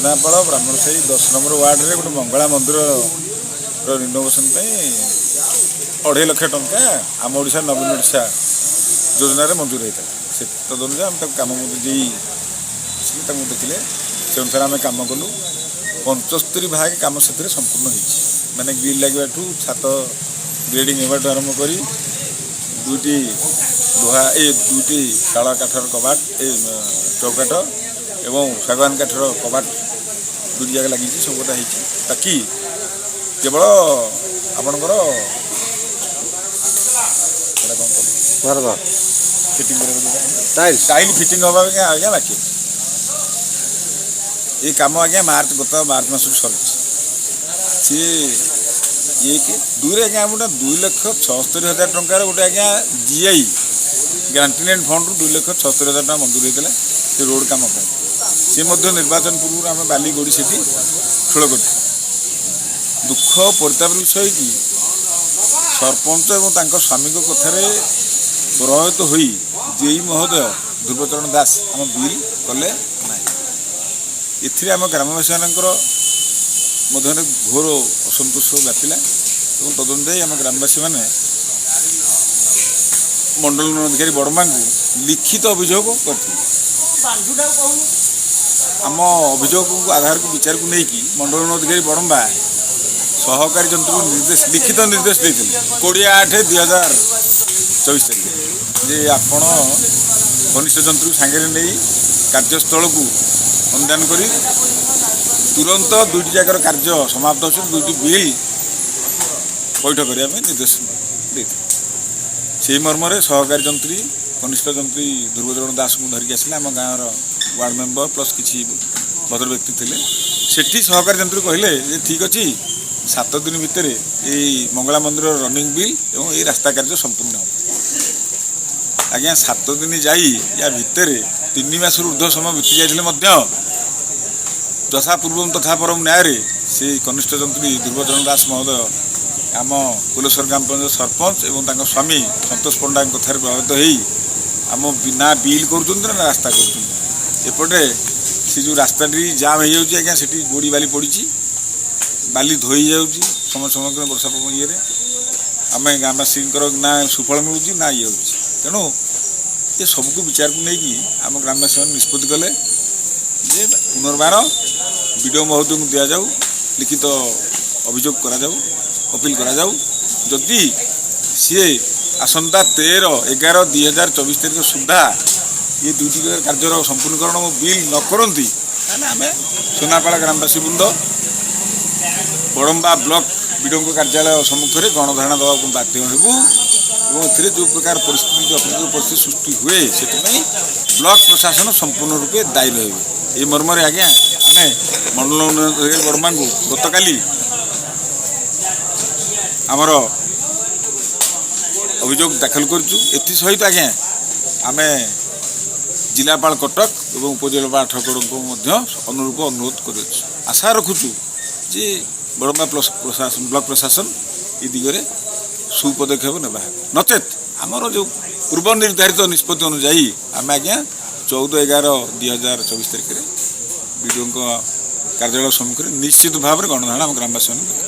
Sunapal Brahmansahi 10 number ୱାର୍ଡ଼ରେ ଗୋଟେ ମଙ୍ଗଳା ମନ୍ଦିରର renovation ପାଇଁ 2.5 ଲକ୍ଷ ଟଙ୍କା ଆମ ଓଡ଼ିଶା ନବୀନ ଓଡ଼ିଶା ଯୋଜନାରେ ମଞ୍ଜୁର ହେଇଥିଲା। ସେ ତଦନୁଯାୟୀ ଆମେ ତାକୁ କାମ ମଧ୍ୟ ଦେଇ ଆସିଲେ, ତାକୁ ଦେଖିଲେ, ସେ ଅନୁସାରେ ଆମେ କାମ କଲୁ। 75 ଭାଗ କାମ ସେଥିରେ ସମ୍ପୂର୍ଣ୍ଣ ହେଇଛି। ମାନେ ଗ୍ରିଲ୍ ଲାଗିବାଠୁ, ଛାତ ଗ୍ରେଡ଼ିଂ ହେବାଠୁ ଆରମ୍ଭ କରି ଦୁଇଟି ଲୁହା ଏ ଦୁଇଟି ଶାଳ କାଠର କବାଟ, ଏ ଚୌକାଠ ଏବଂ ଶାଗୁଆନ କାଠର କବାଟ ଦୁଇଟି ଜାଗା ଲାଗିଛି। ସବୁ କଥା ହେଇଛି। ବାକି କେବଳ ଆପଣଙ୍କର ସେଟା କ'ଣ କଲେ ଫିଟିଂ କରିବାକୁ, ଟାଇଲ୍ସ। ଟାଇଲ୍ ଫିଟିଂ ହେବା ପାଇଁ ଆଜ୍ଞା ବାକି ଅଛି। ଏ କାମ ଆଜ୍ଞା ମାର୍ଚ୍ଚ, ଗତ ମାର୍ଚ୍ଚ ମାସରୁ ସରିଛି। ସିଏ ଏକ ଦୁଇରେ ଆଜ୍ଞା ଆମ ଗୋଟେ 2,76,000 ଟଙ୍କାର ଗୋଟେ ଆଜ୍ଞା ଜିଆଇ ଗ୍ରାଣ୍ଟ ଇନ୍ ଏଡ୍ ଫଣ୍ଡରୁ 2,76,000 ଟଙ୍କା ମଞ୍ଜୁର ହେଇଥିଲା ସେ ରୋଡ଼ କାମ ପାଇଁ। ସେ ମଧ୍ୟ ନିର୍ବାଚନ ପୂର୍ବରୁ ଆମେ ବାଲି ଗୋଡ଼ି ସେଠି ଠୁଳ କରିଥିଲୁ। ଦୁଃଖ ପରିତାପର ବିଷୟ କି ସରପଞ୍ଚ ଏବଂ ତାଙ୍କ ସ୍ୱାମୀଙ୍କ କଥାରେ ପ୍ରଭାବିତ ହୋଇ ଜେଇ ମହୋଦୟ ଧ୍ରୁବଚରଣ ଦାସ ଆମ ବିଲ୍ କଲେ ନାହିଁ। ଏଥିରେ ଆମ ଗ୍ରାମବାସୀମାନଙ୍କର ମଧ୍ୟରେ ଘୋର ଅସନ୍ତୋଷ ବ୍ୟାପିଲା ଏବଂ ତଦନୁଯାୟୀ ଆମ ଗ୍ରାମବାସୀମାନେ ମଣ୍ଡଳ ଅଧିକାରୀ ବଡ଼ମାଙ୍କୁ ଲିଖିତ ଅଭିଯୋଗ କରିଥିଲେ। ଆମ ଅଭିଯୋଗକୁ ଆଧାରକୁ ବିଚାରକୁ ନେଇକି ମଣ୍ଡଳ ଅଧିକାରୀ ବଡ଼ମ୍ବା ସହକାରୀ ଯନ୍ତ୍ରୀଙ୍କୁ ନିର୍ଦ୍ଦେଶ, ଲିଖିତ ନିର୍ଦ୍ଦେଶ ଦେଇଥିଲେ 20/8/2024 ତାରିଖ ଯେ ଆପଣ କନିଷ୍ଠ ଯନ୍ତ୍ରୀକୁ ସାଙ୍ଗରେ ନେଇ କାର୍ଯ୍ୟସ୍ଥଳକୁ ଅନୁଧ୍ୟାନ କରି ତୁରନ୍ତ ଦୁଇଟି ଜାଗାର କାର୍ଯ୍ୟ ସମାପ୍ତ ଅଛି, ଦୁଇଟି ବିଲ୍ ପଇଠ କରିବା ପାଇଁ ନିର୍ଦ୍ଦେଶ ଦେଇଥିଲେ। ସେହି ମର୍ମରେ ସହକାରୀ ଯନ୍ତ୍ରୀ କନିଷ୍ଠ ଯନ୍ତ୍ରୀ ଧ୍ରୁବଚରଣ ଦାସଙ୍କୁ ଧରିକି ଆସିଲେ। ଆମ ଗାଁର ୱାର୍ଡ଼ ମେମ୍ବର ପ୍ଲସ୍ କିଛି ଭଦ୍ର ବ୍ୟକ୍ତି ଥିଲେ ସେଠି। ସହକାରୀ ଯନ୍ତ୍ରୀ କହିଲେ ଯେ ଠିକ୍ ଅଛି, 7 ଦିନ ଭିତରେ ଏଇ ମଙ୍ଗଳା ମନ୍ଦିରର ରନିଂ ବିଲ୍ ଏବଂ ଏଇ ରାସ୍ତା କାର୍ଯ୍ୟ ସମ୍ପୂର୍ଣ୍ଣ ହେବ। ଆଜ୍ଞା, 7 ଦିନ ଯାଇ ୟା ଭିତରେ 3 ମାସରୁ ଉର୍ଦ୍ଧ୍ୱ ସମୟ ବିତି ଯାଇଥିଲେ ମଧ୍ୟ ଯଥା ପୂର୍ବଂ ତଥା ପରମ ନ୍ୟାୟରେ ସେ କନିଷ୍ଠ ଯନ୍ତ୍ରୀ ଧ୍ରୁବଚରଣ ଦାସ ମହୋଦୟ ଆମ କୁଲେଶ୍ୱର ଗ୍ରାମ ପଞ୍ଚାୟତ ସରପଞ୍ଚ ଏବଂ ତାଙ୍କ ସ୍ୱାମୀ ସନ୍ତୋଷ ପଣ୍ଡାଙ୍କ କଥାରେ ପ୍ରଭାବିତ ହେଇ ଆମ ନା ବିଲ୍ କରୁଛନ୍ତି ନା ରାସ୍ତା କରୁଛନ୍ତି। ଏପଟେ ସେ ଯେଉଁ ରାସ୍ତାଟି ଜାମ୍ ହେଇଯାଉଛି ଆଜ୍ଞା, ସେଠି ଗୋଡ଼ି ବାଲି ପଡ଼ିଛି, ବାଲି ଧୋଇ ଯାଉଛି ସମୟ ସମୟ ବର୍ଷା ପବନ ଇଏରେ। ଆମେ ଗ୍ରାମବାସୀଙ୍କର ନା ସୁଫଳ ମିଳୁଛି ନା ଇଏ ହେଉଛି। ତେଣୁ ଏ ସବୁକୁ ବିଚାରକୁ ନେଇକି ଆମ ଗ୍ରାମବାସୀମାନେ ନିଷ୍ପତ୍ତି କଲେ ଯେ ପୁନର୍ବାର ବିଡ଼ିଓ ମହୋଦୟଙ୍କୁ ଦିଆଯାଉ, ଲିଖିତ ଅଭିଯୋଗ କରାଯାଉ, ଅପିଲ କରାଯାଉ। ଯଦି ସିଏ ଆସନ୍ତା 13/11/2024 ତାରିଖ ସୁଦ୍ଧା ଏ ଦୁଇଟି କାର୍ଯ୍ୟର ସମ୍ପୂର୍ଣ୍ଣକରଣ ଓ ବିଲ୍ ନ କରନ୍ତି, ତାହେଲେ ଆମେ ସୁନାପାଳ ଗ୍ରାମବାସୀ ବୃନ୍ଦ ବଡ଼ମ୍ବା ବ୍ଲକ ବିଡ଼ିଓଙ୍କ କାର୍ଯ୍ୟାଳୟ ସମ୍ମୁଖରେ ଗଣଧାରଣା ଦେବାକୁ ବାଧ୍ୟ ହେବୁ ଏବଂ ଏଥିରେ ଯେଉଁ ପ୍ରକାର ପରିସ୍ଥିତି, ଯେଉଁ ପରିସ୍ଥିତି ସୃଷ୍ଟି ହୁଏ, ସେଥିପାଇଁ ବ୍ଲକ ପ୍ରଶାସନ ସମ୍ପୂର୍ଣ୍ଣ ରୂପେ ଦାୟୀ ରହିବେ। ଏହି ମର୍ମରେ ଆଜ୍ଞା ଆମେ ମଣ୍ଡଳ ଉନ୍ନୟନ ଅଧିକାରୀ ବଡ଼ମ୍ବାଙ୍କୁ ଗତକାଲି ଆମର ଅଭିଯୋଗ ଦାଖଲ କରିଛୁ। ଏଥିସହିତ ଆଜ୍ଞା ଆମେ ଜିଲ୍ଲାପାଳ କଟକ ଏବଂ ଉପଜିଲ୍ଲାପାଳ ଆଠଗଡ଼ଙ୍କୁ ମଧ୍ୟ ଅନୁରୂପ ଅନୁରୋଧ କରିଅଛୁ। ଆଶା ରଖୁଛୁ ଯେ ବଡ଼ମ୍ବା ପ୍ରଶାସନ, ବ୍ଲକ ପ୍ରଶାସନ ଏ ଦିଗରେ ସୁପଦକ୍ଷେପ ନେବା। ନଚେତ୍ ଆମର ଯେଉଁ ପୂର୍ବ ନିର୍ଦ୍ଧାରିତ ନିଷ୍ପତ୍ତି ଅନୁଯାୟୀ ଆମେ ଆଜ୍ଞା 14/11/2024 ତାରିଖରେ ବିଡ଼ିଓଙ୍କ କାର୍ଯ୍ୟାଳୟ ସମ୍ମୁଖରେ ନିଶ୍ଚିତ ଭାବରେ ଗଣଧାରଣା ଆମ ଗ୍ରାମବାସୀମାନେ ଦେବେ।